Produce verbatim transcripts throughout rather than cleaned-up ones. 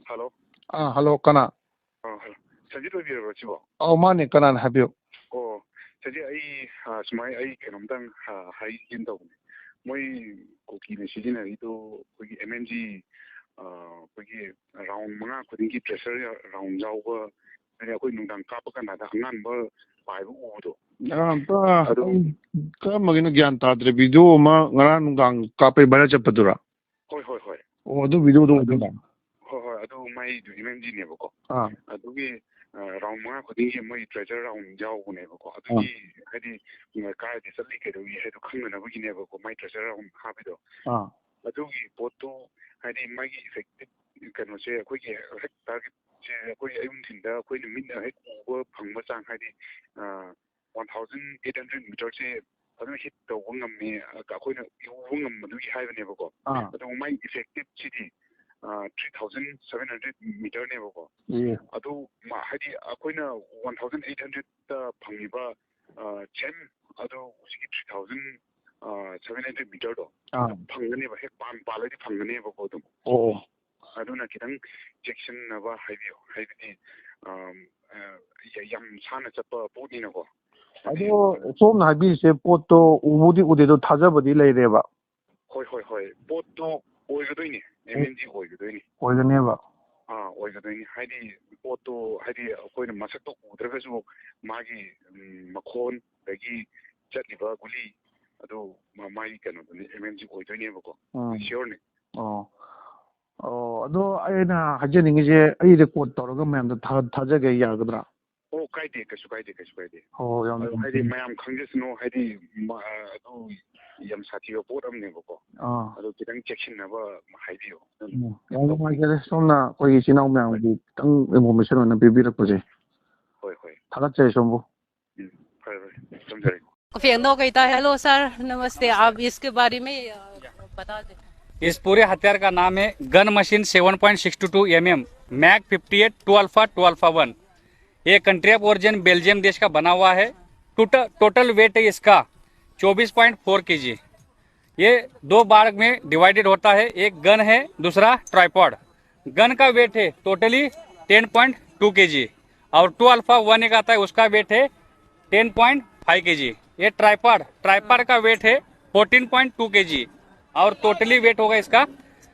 Hello. ꯑꯥ, hello, ꯀꯅꯥ? ꯑꯥ, hello. Sanjit ꯑꯣꯏꯕꯤꯔꯕ꯭ꯔꯣ ꯁꯤꯕꯣ? ꯑꯧ, ꯃꯥꯅꯦ, ꯀꯅꯥꯅ ꯍꯥꯏꯕꯤꯌꯨ? ꯑꯣ, ꯁꯟꯖꯤꯠ, ꯑꯩ, ꯑꯥ, ꯁꯨꯃꯥꯏ, ꯑꯩ ꯀꯩꯅꯣꯝꯇꯪ, ꯑꯥ, ꯍꯥꯏꯒꯦꯅ ꯇꯧꯕꯅꯦ꯫ ꯃꯣꯏ ꯀꯨꯀꯤꯅ ꯁꯤꯖꯤꯟꯅꯔꯤꯗꯣ ꯑꯩꯈꯣꯏꯒꯤ ꯑꯦꯝ ꯑꯦꯟ ꯖꯤ, ꯑꯥ, ꯑꯩꯈꯣꯏꯒꯤ ꯔꯥꯎꯟ ꯃꯉꯥ ꯈꯨꯗꯤꯡꯒꯤ ꯇ꯭ꯔꯦꯁꯔ ꯔꯥꯎꯟ ꯌꯥꯎꯕ, ꯍꯥꯏꯗꯤ ꯑꯩꯈꯣꯏ ꯅꯨꯡꯗꯥꯡ ꯀꯥꯞꯄ ꯀꯥꯟꯗ ꯑꯉꯥꯟꯕ ꯄꯥꯏꯕ ꯎꯕꯗꯣ꯫ ꯑꯥ, ꯑꯝꯇ ꯑꯗꯨ ꯑꯩ ꯀꯔꯝꯕꯒꯤꯅꯣ ꯒ꯭ꯌꯥꯟ ꯇꯥꯗ꯭ꯔꯦ꯫ ꯚꯤꯗꯤꯑꯣ ꯑꯃ ꯉꯔꯥꯡ ꯅꯨꯡꯗꯥꯡ ꯀꯥꯞꯄꯩ ꯚꯥꯏꯔꯦꯜ ꯆꯠꯄꯗꯨꯔꯥ? ꯍꯣꯏ, ꯍꯣꯏ, ꯍꯣꯏ꯫ ꯑꯣ, ꯑꯗꯨ ꯚꯤꯗꯤꯑꯣꯗꯣ ꯑꯗꯨ ꯑꯣꯏꯗꯣꯏꯔꯥ? ꯍꯣꯏ, ꯍꯣꯏ, ꯑꯗꯨ ꯃꯥꯏꯗꯨ ꯑꯦꯝ ꯑꯦꯟ ꯖꯤꯅꯦꯕꯀꯣ꯫ ꯑꯥ꯫ ꯑꯗꯨꯒꯤ, ꯑ, ꯔꯥꯎꯟ ꯃꯉꯥ ꯈꯨꯗꯤꯡꯒꯤ ꯃꯣꯏ ꯇ꯭ꯔꯦꯖꯔ ꯔꯥꯎꯟ ꯌꯥꯎꯕꯅꯦꯕꯀꯣ꯫ ꯑꯗꯨꯒꯤ, ꯍꯥꯏꯗꯤ, ꯎꯝ, ꯀꯥꯏꯗ ꯆꯠꯂꯤ ꯀꯩꯗꯧꯏ ꯍꯥꯏꯗꯣ ꯈꯪꯅꯅꯕꯒꯤꯅꯦꯕꯀꯣ, ꯃꯥꯏ ꯇ꯭ꯔꯦꯖꯔ ꯔꯥꯎꯟ ꯍꯥꯞꯄꯤꯗꯣ꯫ ꯑꯥ꯫ ꯑꯗꯨꯒꯤ ꯄꯣꯠꯇꯨ, ꯍꯥꯏꯗꯤ, ꯃꯥꯒꯤ ꯏꯐꯦꯛꯇꯤꯞ ꯀꯩꯅꯣꯁꯦ, ꯑꯩꯈꯣꯏꯒꯤ ꯍꯦꯛ ꯇꯥꯔꯒꯦꯠꯁꯦ, ꯑꯩꯈꯣꯏ ꯑꯌꯨꯛ ꯅꯨꯡꯊꯤꯟꯗ ꯑꯩꯈꯣꯏꯅ ꯃꯤꯠꯅ ꯍꯦꯛ ꯎꯕ ꯐꯪꯕ ꯆꯥꯡ, ꯍꯥꯏꯗꯤ, ꯑ, ꯋꯥꯟ ꯊꯥꯎꯖꯟ ꯑꯩꯠ ꯍꯟꯗ꯭ꯔꯦꯠ ꯃꯤꯇꯔꯁꯦ ꯐꯖꯅ ꯍꯤꯠ ꯇꯧꯕ ꯉꯝꯃꯤ, ꯑ, ꯑꯩꯈꯣꯏꯅ ꯎꯕ ꯉꯝꯕꯗꯨꯒꯤ ꯍꯥꯏꯕꯅꯦꯕꯀꯣ꯫ ꯑꯥ꯫ ꯑꯗꯨꯒ ꯃꯥꯏ ꯏꯐꯦꯛꯇꯤꯞꯁꯤꯗꯤ, ꯑ, ꯊ꯭ꯔꯤ ꯊꯥꯎꯖꯟ ꯁꯚꯦꯟ ꯍꯟꯗ꯭ꯔꯦꯠ ꯃꯤꯇꯔꯅꯦꯕꯀꯣ꯫ ꯑꯦ꯫ ꯑꯗꯨ ꯃꯥ-, ꯍꯥꯏꯗꯤ, ꯑꯩꯈꯣꯏꯅ ꯋꯥꯟ ꯊꯥꯎꯖꯟ ꯑꯩꯠ ꯍꯟꯗ꯭ꯔꯦꯠꯇ ꯐꯪꯉꯤꯕ, ꯑ, ꯁꯦꯝ ꯑꯗꯣ ꯍꯧꯖꯤꯛꯀꯤ ꯊ꯭ꯔꯤ ꯊꯥꯎꯖꯟ, ꯑ, ꯁꯚꯦꯟ ꯍꯟꯗ꯭ꯔꯦꯠ ꯃꯤꯇꯔꯗꯣ ꯑꯥ꯫ ꯐꯪꯒꯅꯦꯕ, ꯍꯦꯛ ꯄꯥꯟ ꯄꯥꯜꯂꯗꯤ ꯐꯪꯒꯅꯦꯕꯀꯣ ꯑꯗꯨꯝ꯫ ꯑꯣ, ꯑꯣ꯫ ꯑꯗꯨꯅ ꯈꯤꯇꯪ ꯆꯦꯛꯁꯤꯟꯅꯕ ꯍꯥꯏꯕꯤꯌꯨ, ꯍꯥꯏꯕꯗꯤ, ꯑꯝ, ꯑ, ꯌ-, ꯌꯥꯝ ꯁꯥꯡꯅ ꯆꯠꯄ ꯄꯣꯠꯅꯤꯅꯀꯣ꯫ ꯑꯗꯣ ꯁꯣꯝꯅ ꯍꯥꯏꯕꯤꯔꯤꯁꯦ ꯄꯣꯠꯇꯣ ꯎꯕꯨꯗꯤ ꯎꯗꯦ, ꯑꯗꯣ ꯊꯥꯖꯕꯗꯤ ꯂꯩꯔꯦꯕ? ꯍꯣꯏ, ꯍꯣꯏ, ꯍꯣꯏ꯫ ꯄꯣꯠꯇꯣ ꯑꯣꯏꯒꯗꯣꯏꯅꯤ, ꯑꯦꯝ ꯑꯦꯟ ꯖꯤ ꯑꯣꯏꯒꯗꯣꯏꯅꯤ꯫ ꯑꯣꯏꯒꯅꯦꯕ? ꯑꯥ, ꯑꯣꯏꯒꯗꯣꯏꯅꯤ꯫ ꯍꯥꯏꯗꯤ ꯄꯣꯠꯇꯣ, ꯍꯥꯏꯗꯤ ꯑꯩꯈꯣꯏꯅ ꯃꯁꯛꯇꯣ ꯎꯗ꯭ꯔꯒꯁꯨ ꯃꯥꯒꯤ, ꯎꯝ, ꯃꯈꯣꯟ, ꯑꯗꯒꯤ ꯆꯠꯂꯤꯕ ꯒꯨꯂꯤ, ꯑꯗꯨ ꯃ-, ꯃꯥꯒꯤ ꯀꯩꯅꯣꯗꯨꯅꯤ, ꯑꯦꯝ ꯑꯦꯟ ꯖꯤ ꯑꯣꯏꯗꯣꯏꯅꯦꯕꯀꯣ꯫ ꯎꯝ꯫ ꯁꯤꯌꯣꯔꯅꯤ꯫ ꯑꯣ꯫ ꯑꯣ, ꯑꯗꯣ ꯑꯩꯅ ꯍꯥꯏꯖꯅꯤꯡꯉꯤꯁꯦ, ꯑꯩ ꯔꯦꯀꯣꯔꯠ ꯇꯧꯔꯒ ꯃꯌꯥꯝꯗ ꯊꯥ-, ꯊꯥꯖꯒꯦ, ꯌꯥꯒꯗ꯭ꯔꯥ? ꯑꯣ, ꯀꯥꯏꯗꯦ, ꯀꯩꯁꯨ ꯀꯥꯏꯗꯦ, ꯀꯩꯁꯨ ꯀꯥꯏꯗꯦ꯫ ꯑꯣ, ꯌꯥꯝ ꯑꯗꯨ ꯍꯥꯏꯗꯤ ꯅꯨꯡꯉꯥꯏꯖꯔꯦ꯫ ꯃꯌꯥꯝ ꯈꯪꯖꯁꯅꯨ, ꯍꯥꯏꯗꯤ ꯃ-, ꯑꯗꯨ ꯌꯥꯝ ꯁꯥꯊꯤꯕ ꯄꯣꯠ ꯑꯃꯅꯦꯕꯀꯣ꯫ ꯑꯥ꯫ ꯑꯗꯨ ꯈꯤꯇꯪ ꯆꯦꯛꯁꯤꯟꯅꯕ ꯍꯥꯏꯕꯤꯌꯨ꯫ ꯎꯝ, ꯌꯥꯝ ꯅꯨꯡꯉꯥꯏꯖꯔꯦ꯫ ꯁꯣꯝꯅ ꯑꯩꯈꯣꯏꯒꯤ ꯏꯆꯤꯜ ꯏꯅꯥꯎ ꯃꯌꯥꯝꯒꯤ ꯈꯤꯇꯪ ꯏꯟꯐꯣꯔꯃꯦꯁꯟ ꯑꯣꯏꯅ ꯄꯤꯕꯤꯔꯛꯄꯁꯦ ꯍꯣꯏ, ꯍꯣꯏ꯫ ꯊꯥꯒꯠꯆꯔꯤ ꯁꯣꯝꯕꯨ꯫ ꯎꯝ, ꯐꯔꯦ, ꯐꯔꯦ꯫ ꯊꯝꯖꯔꯦ꯫ फेंक दो कहता है। हेलो सर, नमस्ते। आप इसके बारे में अ, बता दें। इस पूरे हथियार का नाम है gun machine seven point six two two M M, mag fifty eight, two alpha, two alpha one. ये कंट्री ऑफ ओरिजिन बेल्जियम देश का बना हुआ है। टोटल टोटल वेट है इसका चौबीस पॉइंट फोर के जी। ये दो भाग में डिवाइडेड होता है, एक गन है, दूसरा ट्राइपॉड। गन का वेट है totally ten point two KG, और टू अल्फा वन एक आता है, उसका वेट है टेन पॉइंट फाइव केजी। ये ट्राइपॉड, ट्राइपॉड का वेट है फोर्टीन पॉइंट टू केजी, और टोटली वेट होगा इसका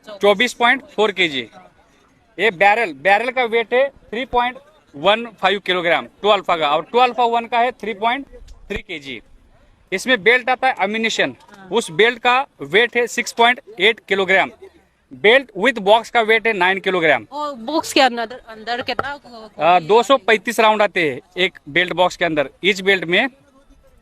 ट्वेल्व पॉइंट फोर केजी। ये बैरल, बैरल का वेट है three point one five kilogram two alpha का, और टू अल्फा वन का है थ्री पॉइंट थ्री केजी। इसमें बेल्ट आता है अम्यूनिशन, उस बेल्ट का वेट है six point eight kilogram. Belt with box का वेट है नाइन किलोग्राम। और बॉक्स के अंदर अंदर कितना? दो सौ पैंतीस राउंड आते हैं एक बेल्ट बॉक्स के अंदर। इस बेल्ट में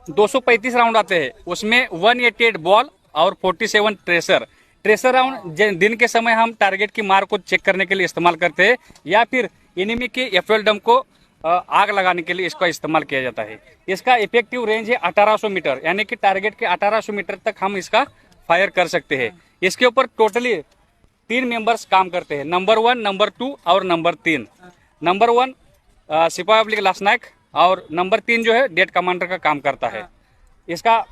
दो सौ पैंतीस राउंड आते हैं, उसमें वन एटी एट बॉल और forty seven tracer. Tracer round दिन के समय हम टारगेट की मार को चेक करने के लिए इस्तेमाल करते हैं, या फिर एनिमी के एफ डम को अ, आग लगाने के लिए इसका इस्तेमाल किया जाता है। इसका इफेक्टिव रेंज है अठारह सौ मीटर, यानी कि टारगेट के अठारह सौ मीटर तक हम इसका फायर कर सकते हैं। इसके ऊपर टोटली तीन मेंबर्स काम करते हैं, नंबर वन, नंबर टू और नंबर तीन। नंबर वन सिपाही अब्लिक लासनायक, और नंबर तीन जो है डेट कमांडर का काम करता है। इसका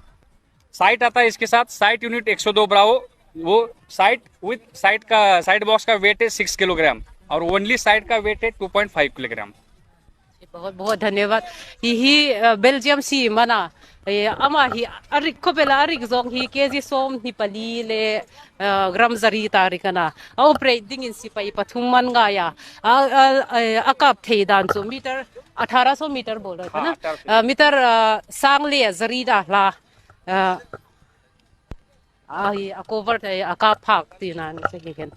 साइट आता है इसके साथ, साइट यूनिट एक सौ दो ब्रावो। वो साइट विथ साइट का, साइट बॉक्स का वेट है सिक्स किलोग्राम, और ओनली साइट का वेट है टू पॉइंट फाइव किलोग्राम। बहुत बहुत धन्यवाद। Hihi, uh, Belgium si mana, eh, ama hi arik ko bela arik zong hi kg som ni pali le, uh, gram zari tarik ana. Au pre ding in sipai pathum man nga ya. A, a, a, a kap thei dan chu meter अठारह सौ metre बोल रहा था ना? Metre, uh, sang le zari da la. Uh, a hi a cover thei a kap phak ti nan se hi ken.